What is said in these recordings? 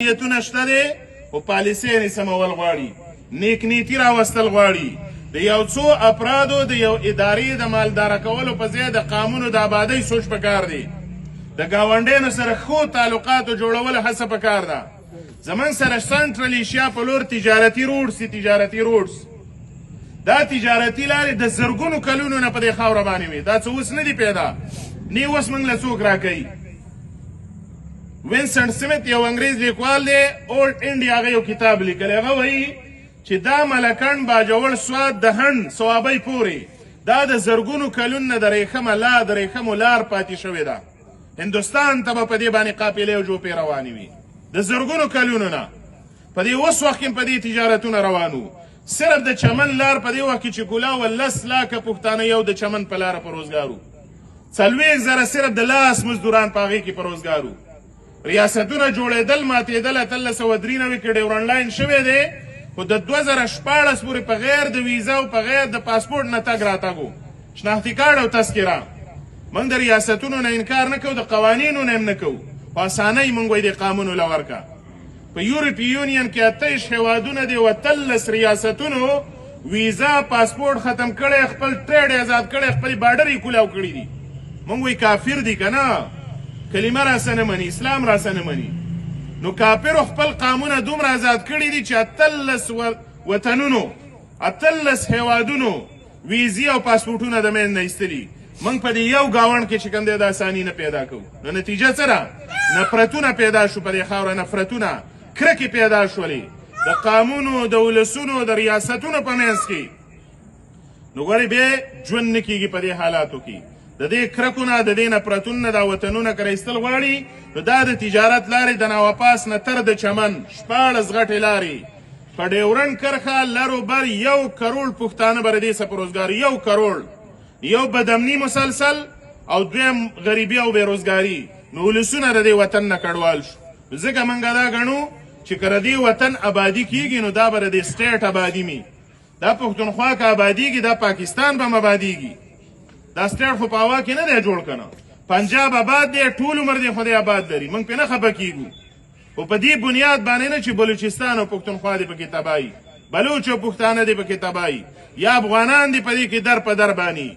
نیتونه شته دی خو پالیسۍ یې سمول غواړي، نیک نیتی راوستل غواړي. د یو څو افرادو د یو ادارې د مالداره کولو په ځای د قامونو د آبادۍ سوچ پکار دی. د ګاونډیانو سره ښو تعلقاتو جوړولو هڅه پکار ده. زمونږ سره سنټرل ایشیا په لور تجارتي روټس دي، تجارتي روټس. دا تجارتي لارې د زرګونو کلونو نه په دې خاوره باندې وي، دا څه اوس نه دي پیدا، نه اوس موږ له څوک راکوي. وینسنټ سمیت یو انګریز لیکوال دی، اولډ انډیا هغه یو کتاب لیکلی. هغه وایي چې دا ملکڼ، باجوړ، سوات، د هند صوابۍ پورې دا د زرګونو کلونو نه د ریښمه لا د ریښمو لار پاتې شوې ده. هندوستان ته به په دې باندې قافلې او جوپې روانې وي د زرګونو کلونو نه. په دې اوس وخت کې په دې تجارتونه روان وو. صرف د چمن لار په دې وخت کې چې کولا و 10 لاکه پښتانه یو د چمن په لاره په روزګار وو، 40,000 صرف د لاس مزدوران په هغې کې په روزګار وو. ریاستونه جوړېدل، ماتېدل. 1893 کې ډیورنډ لاین شوی دی، خو د 2016 پورې په غیر د ویزا او په غیر د پاسپورټ نه تګ راتګ و، شناختي کارډ او تذکره. موږ د ریاستونو نه انکار نه کوو، د قوانینو نه هم نه کوو، خو اسانۍ موږ وایي د قامونو له ورکه. په یورپي یونین کې 28 هیوادونه دي، 18 ریاستونو ویزا پاسپورت ختم کړي، خپل trade آزاد کړي، خپل بارډر یې کولاو کړي دي. مونږ وی کافر دي کنه، کلمه را سنه مني، اسلام را سنه مني. نو کافر خپل قامونه دومره آزاد کړي دي چې 18 وطنونو، 18 هیوادونو ویزی او پاسپورتونه د مین نه ایستلي. مونږ په دې یو گاوند کې چې کوم دی د اساني نه پیدا کوو، نو نتیجه څه ده؟ نفرتونه پیدا شو په دې خاوره، نفرتونه، کرکې پیدا شولې د قامونو، د ولسونو، د ریاستونو په منځ کې. نو ګورې بیا ژوند نه کېږي په دې حالاتو کې. د دې کرکو نه، د دې نفرتونو نه دا وطنونه که ایستل غواړي، نو دا د تجارت لارې د ناوپاس نه تر د چمن 16 غټې لارې په ډیورنډ کرښه لرو بر 1 کروڑ پښتانه بر دې څه په روزګار. 1 کروڑ. یو بدامني مسلسل او دویم غریبي او بیروزګاری، نو ولسونه د دې وطن نه کډوال شو. ځکه موږ دا ګڼو چې که د دې وطن آبادي کیږي، نو دا به د دې state آبادي می. دا پښتونخوا که آبادیږي، دا پاکستان به هم آبادیږي. دا state خو په هوا کې نه دی جوړ کنه. پنجاب آباد دی، ټول عمر دی خدای آباد لري، موږ پرې نه خفه کیږو، خو په دې بنیاد باندې نه چې بلوچستان او پښتونخوا دې پکې تباهي، بلوچ او پښتانه دې پکې تباهي، یا افغانان دې په دې کې در په در باندې.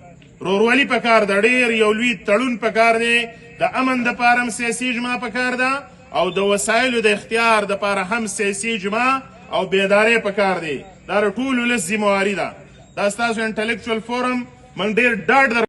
رورولي پکار ده، ډېر یو لوی تړون پکار دی. د امن د پاره هم سیاسي اجماع پکار ده او د وسایلو د اختیار د پاره هم سیاسي اجماع او بیدارې پکار دی. دا د ټول ولس ذمهواري ده. دا ستاسو انټلیکچوال فورم، موږ ډېر ډاډ در